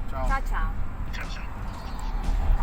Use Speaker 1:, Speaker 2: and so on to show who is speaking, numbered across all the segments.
Speaker 1: Ciao ciao.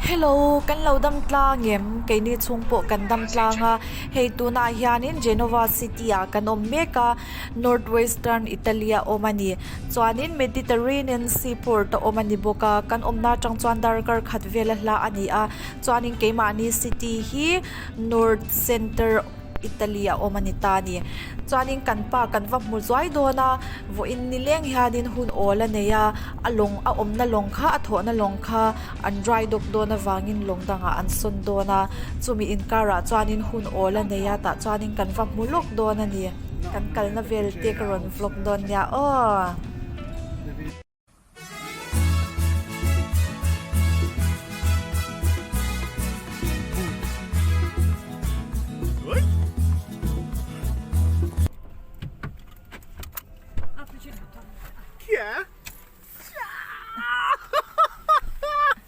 Speaker 2: Hello, kan lo dam tlang em? Keini chhung pawh kan dam tlang a, hei tunah hianin Genova city ah kan awm mek a, North Western Italy a awm a ni. Chuanin Mediterranean Sea port a awm a ni bawk a, kan awmna atang chuan darkar khat vel a hla a ni a, chuanin keimahni city hi North Center Italy a awm a ni ta a ni. Chuanin kan pa kan va hmu zuai dawn a, vawiin nileng hianin hun awl a nei a, a lawng a awmna lawng kha a thawhna lawng kha an dry dock dawn avangin lawng dangah an sawn dawn a, chumi inkarah chuanin hun awl a nei a tah chuanin kan va hmu lawk dawn a ni. Kan kalna vel te ka rawn vlog dawn nia aw.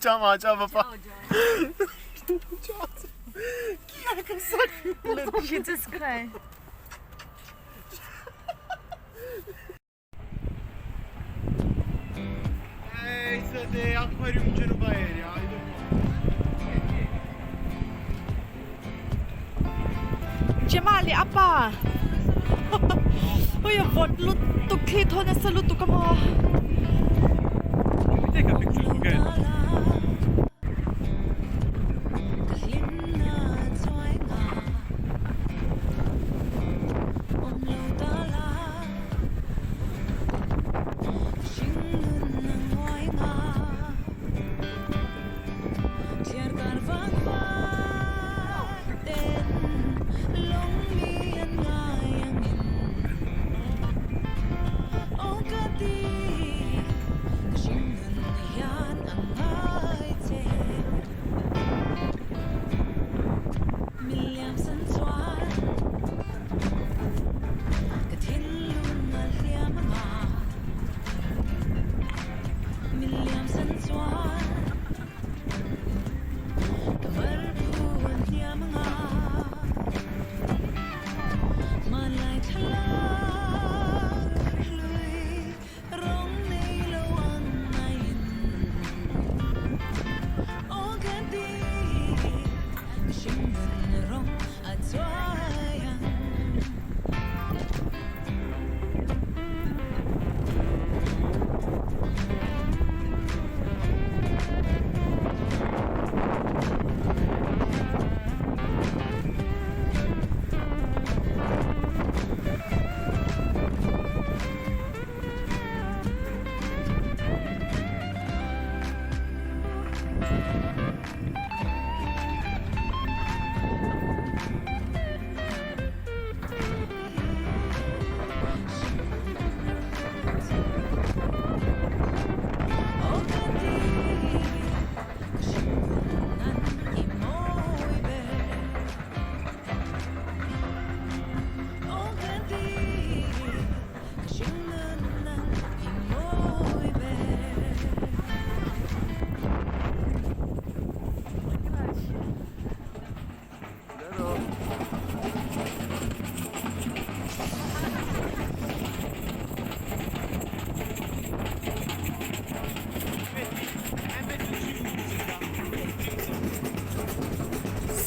Speaker 3: Ciao ma, ciao papà. Ciao. Chi è che sa
Speaker 1: Jesus Christ.
Speaker 3: Ehi, siete Aquarium Genova Aerea.
Speaker 2: Gemma leh a pa hei a vawt lutuk thli thaw nasa lutuk a maw.
Speaker 3: Take a picture together.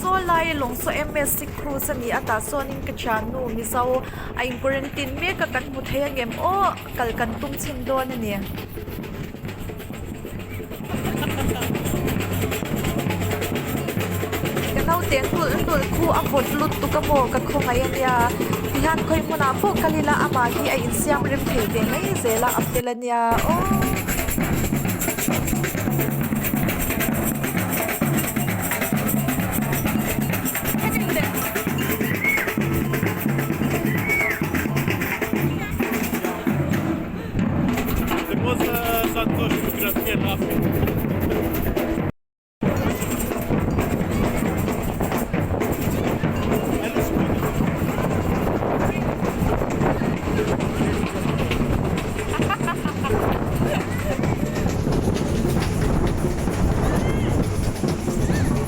Speaker 2: Saw lai lawng saw MSC cruise a ni a tah sawnin ka thiannu mizo a in quarantine mek a kan hmu thei angem aw kal kan tum chhin dawn a ni. Ka naute hnulh hnulh khu a vawt lutuk a maw ka khawngaih a nia tihian khawi hmunah pawh kal ila amah hi a insiam rem thei ve mai zel a a fel a nia aw.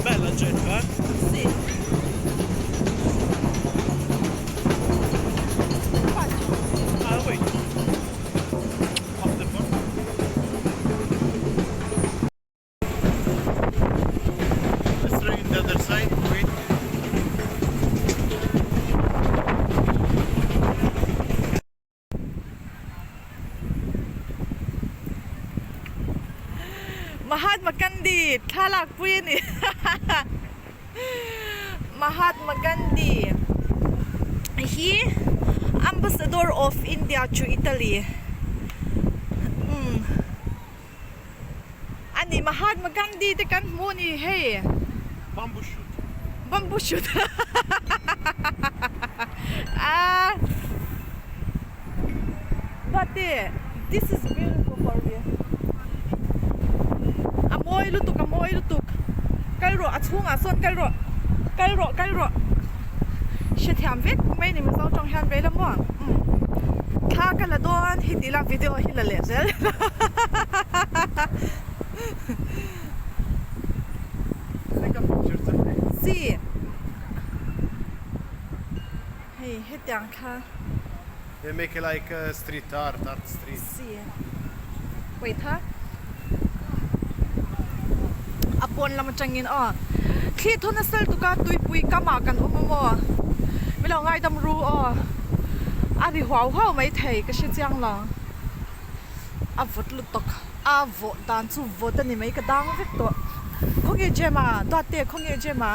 Speaker 3: Bella Genova, eh?
Speaker 2: Sì.
Speaker 3: Ah, wait. Off the phone.
Speaker 2: Mahatma Gandhi thlalak pui a ni Mahatma Gandhi hi Ambassador of India to Italy umm a ni Mahatma Gandhi te kan hmu a ni hei
Speaker 3: Bamboo shoot
Speaker 2: Bamboo shoot ah But this is beautiful for me. A mawi lutuk, a mawi lutuk. Kal rawh, a chhungah sawn kal rawh. Kal rawh, kal rawh. Hrethiam vek mai ni Mizo tawng hian vei la maw? Umm. Thla ka la dawn hi tih la video hi la leh zel. Si. Hei hetiang kha.
Speaker 3: They make like street art, art street.
Speaker 2: Si. Wait ha. A pawn lam atangin aw. Thli thawn a sal tuk a tuipui kam ah kan awm a maw. Mi lo ngaidam ru aw. A ri huau huau mai thei ka hre chiang lo. A vawt lutuk a vawh dan chu vawt a ni mai ka dang vek tawh. Khawnge Gemma Duatte khawnge Gemma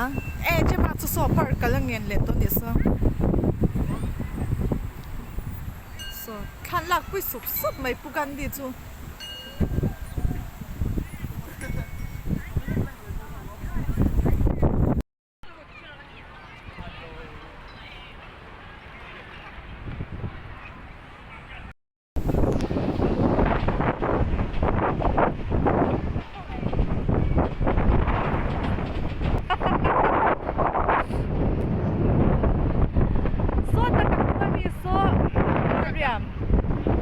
Speaker 2: e Gemma chu saw park a la ngen leh tawh a nih saw. Saw thlan lak pui sup sup mai Pu Gandhi chu. Saw tak ang bula mi saw aquarium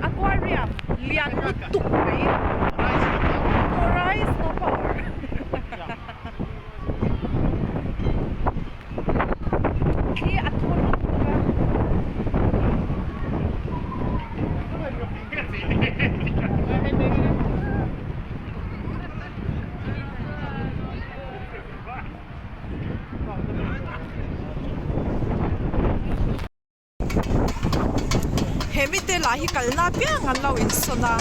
Speaker 2: aquarium lian lutuk mai no rice no power Khi a thur lutuk a. He mite lah hi kalna apiang an lo insawn a.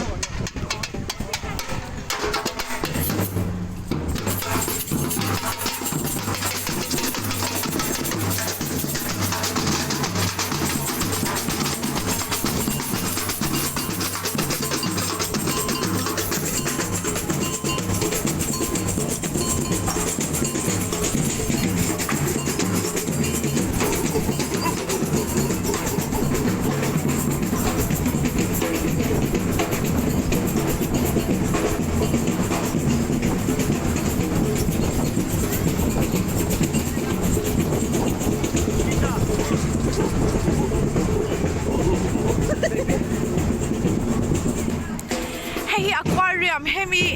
Speaker 2: Hei hi aquarium hemi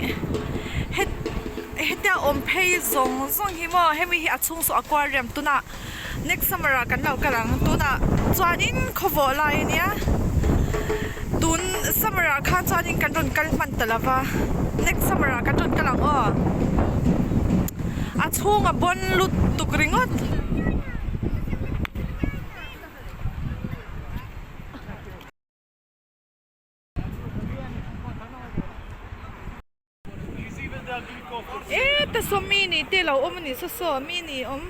Speaker 2: hetia awm phei zawng zawng hi maw hemi hi a chhung saw aquarium tunah next summer ah kan lo kal ang tunah chuanin khawvawh lai ania tun summer ah khan chuanin kan rawn kal hman ta lova next summer ah kan rawn kal ang aw a chhung a bawn lutuk ringawt. E ta saw mi ni te lo awm a ni saw saw mi ni awm.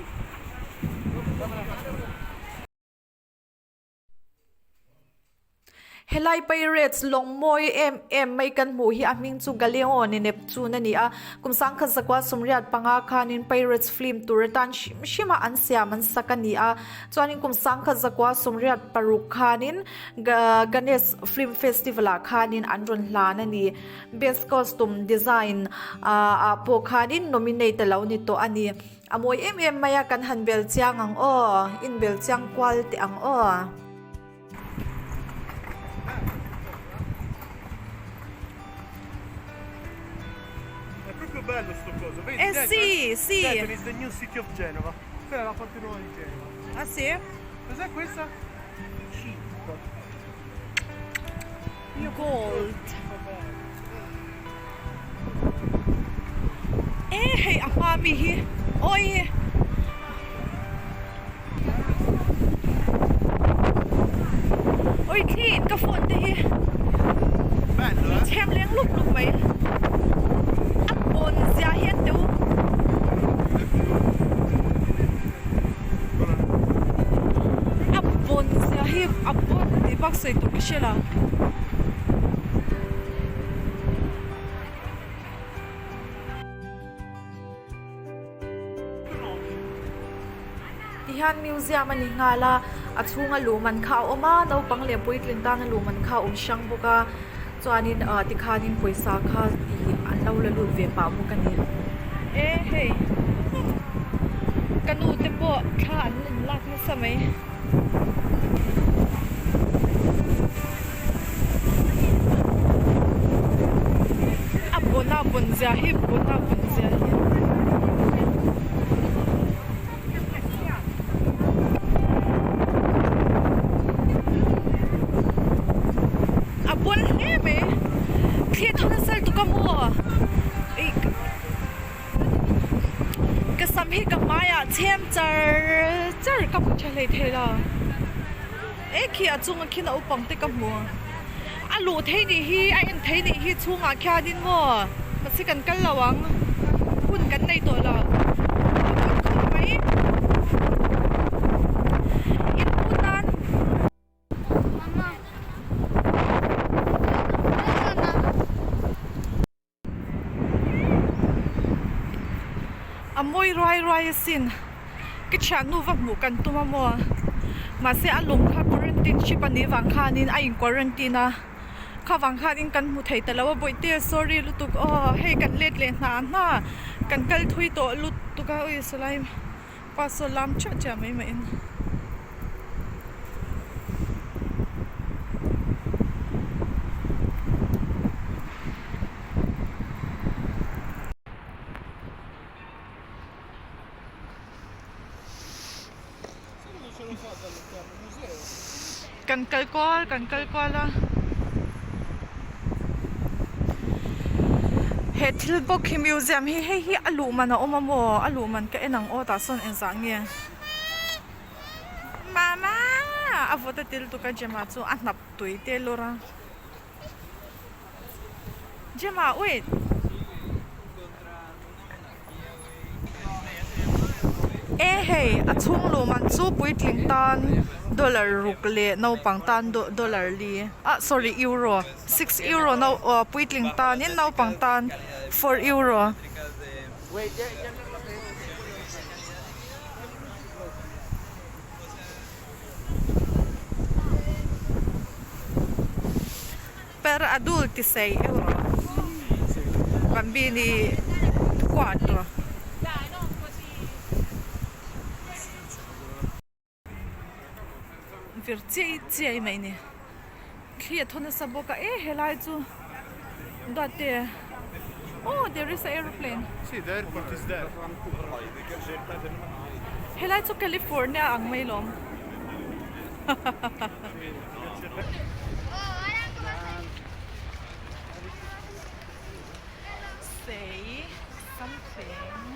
Speaker 2: Helai Pirates lawng mawi em em mai kan hmuh hi a hming chu Galeone Neptune a ni a, kum sangkhat zakua 75 khanin Pirates film tur atan hrim hrim a an siam an sak a ni a, chuanin kum sangkhat zakua 86 khanin Ganesh Film Festival ah khanin an rawn hlan a ni. Best Costume Design ah pawh khanin nominate a lo ni tawh a ni. A mawi em em mai a, kan han bel chiang ang aw, inbel chiang kual teh ang aw.
Speaker 3: È proprio bello sto coso, vedi?
Speaker 2: Eh sì, sì.
Speaker 3: Denton is the new city of Genova. Quella è la parte nuova di Genova.
Speaker 2: Ah sì?
Speaker 3: Cos'è questa? Chip.
Speaker 2: Gold. Eh hei a hma mi hi oi. Oi thli in ka phone te hi
Speaker 3: Bello eh?
Speaker 2: Chhem leng lup lup mai. A pawn ka hre lo. Tihian museum a ni nghal a, a chhunga luhman kha a awm a, naupang leh puitling tana luhman kha a awm hrang bawk a, chuanin ah tikhanin pawisa kha ih an lo la lut ve pah bawk a ni. E hei ka nu te pawh thla an inlak nasa mai. A bun a bun zia hi bun a bun zia hi. A bun hle mai thli thawn a sal tuk a maw ih ka sam hi ka hmaiah chhem char char ka hmu tha hlei thei lo e khi a chungah khian naupang te ka hmu a luh theih nih hi a en theih nih hi chhungah khianin maw mahse kan kal lo ang hun kan nei tawh lo a pawn khawp mai in hmu tan. A mawi ruai ruai asin ka thiannu va hmuh kan tum a maw mahse a lung kha quarantine ship a nih vang khanin a in quarantine a kha vang khanin kan hmu thei ta lo a bawihte sorry lutuk aw hei kan let leh hna hna kan kal thui tawh lutuk a ui sawlai pa saw lam chiah chiah mai mai in. Kan kal kual kan kal kual a he thil bawk hi museum hi hei hi a luh man a awm a maw a luh man ka en ang aw tah sawn engzah nge mama a vawt a til tuk a Gemma chu a hnap tui te lawr a. Gemma wait. E hei a chhung luh man chu puitling tan dollar ruk leh naupang tan dollar li ah sorry euro six euro nau aw puitling tanin naupang tan four euro. Per adulti sei euro bambini quattro. Vir chiai chiai mai ni thli a thaw nasa bawk a e helai chu date oh there is a aeroplane helai chu California ang mai lawm. Say something um,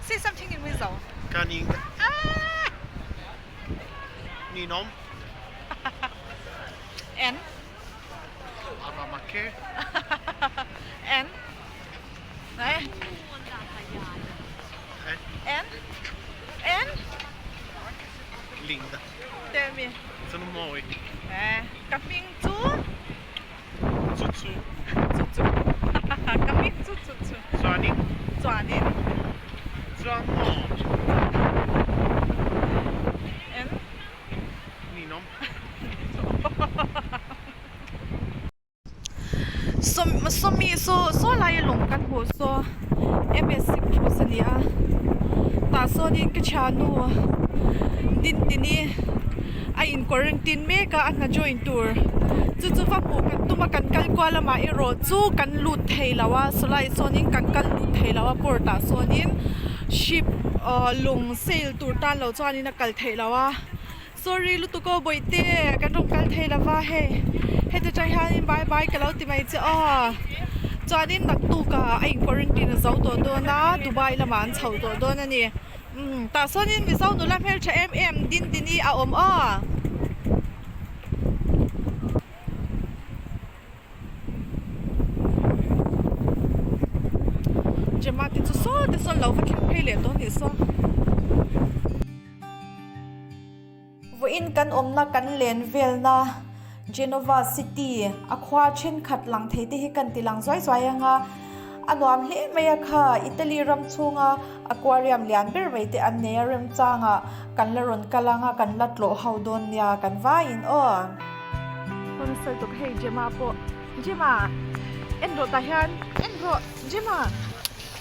Speaker 2: say something in Mizo.
Speaker 3: Kaning. Ah! Ninom.
Speaker 2: And
Speaker 3: Avamake.
Speaker 2: And eh? And And
Speaker 3: Linda.
Speaker 2: Tell me.
Speaker 3: Sono moi.
Speaker 2: Eh, ka hming chu?
Speaker 3: Chu chu.
Speaker 2: Chu chu. Ka hming chu chu chu.
Speaker 3: Chuanin.
Speaker 2: Chuanin.
Speaker 3: Chuan maw.
Speaker 2: And?
Speaker 3: Ninawm.
Speaker 2: Sawmi saw saw laia lawng kan hmuh saw MSC cruise a ni a tah sawnin ka thiannu Dindini a in quarantine mek a a hna join tur chu chu va hmuh kan tum a kan kal kual lamah erawh chu kan lut thei lo a sawlai sawnin kan kal lut thei lo a port ah sawnin ship ah lawng sail tur tan lo chuanin a kal theih loh a. Sorry lutuk aw bawihte kan rawn kal thei lova hei heti tang hianin bye bye ka lo ti mai che aw chuanin naktuk ah a in quarantine a zo tawh dawn a Dubai lamah an chho tawh dawn a ni umm tah sawnin Mizo nula hmeltha em em Dindini a awm aw. Gemma te chu saw te sawn lo va thleng phei leh tawh a nih saw. in kan awmna kan len velna Genova city a khua thenkhat lang thei te hi kan ti lang zuai zuai ang a, a nuam hle mai a kha Italy ram chhunga aquarium lian ber mai te an nei a remchangah kan la rawn kal ang a kan la tlawh ho dawn nia kan vaiin aw.
Speaker 1: Hawnsel tuk hei Gemma pawh Gemma en rawh tah hian en rawh Gemma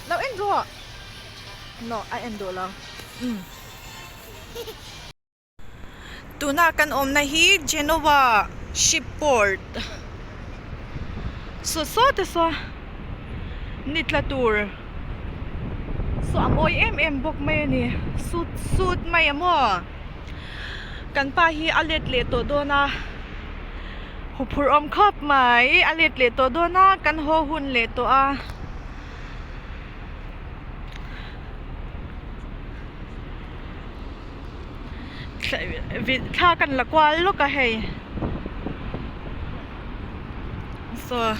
Speaker 1: lo en rawh no a en duh lo umm.
Speaker 2: Tuna kan awmna hi Genoa ship port saw saw te saw ni tla tur saw a mawi em em bawk mai a ni sut sut mai a maw kan pa hi a let leh tawh dawn a huphurh awm khawp mai a let leh tawh dawn a kan haw hun leh tawh a. Thla kan la kual lawk a hei saw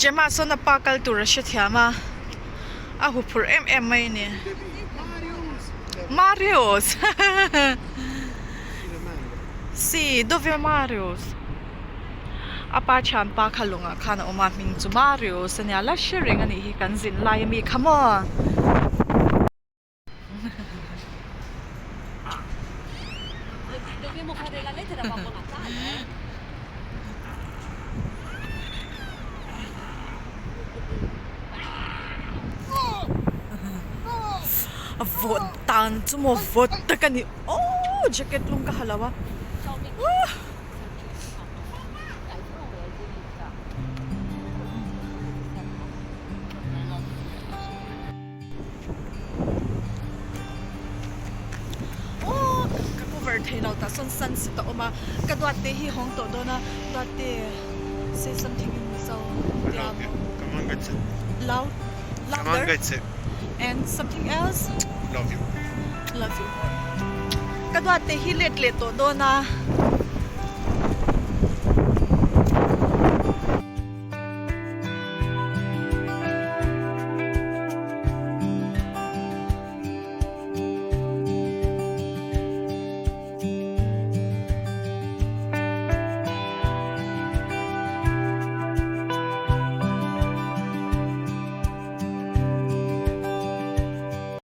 Speaker 2: Gemma sawn a pa kal tur a hrethiam a a huphurh em em mai a ni Marios si dove Marios a pa thianpa kha lawngah khan a awm a hming chu Marios a nia la hre reng a nih hi kan zin lai ami kha maw. A vawt tan chu maw vawt tak a ni aww jacket lung ka ha lo a uh. Aww ka cover thei lo tah sawn sunset a awm a ka duat te hi hawng tawh dawn a duat te say something in Mizo loud louder and something else
Speaker 3: love you
Speaker 2: love you more ka duat te hi let leh tawh dawn a.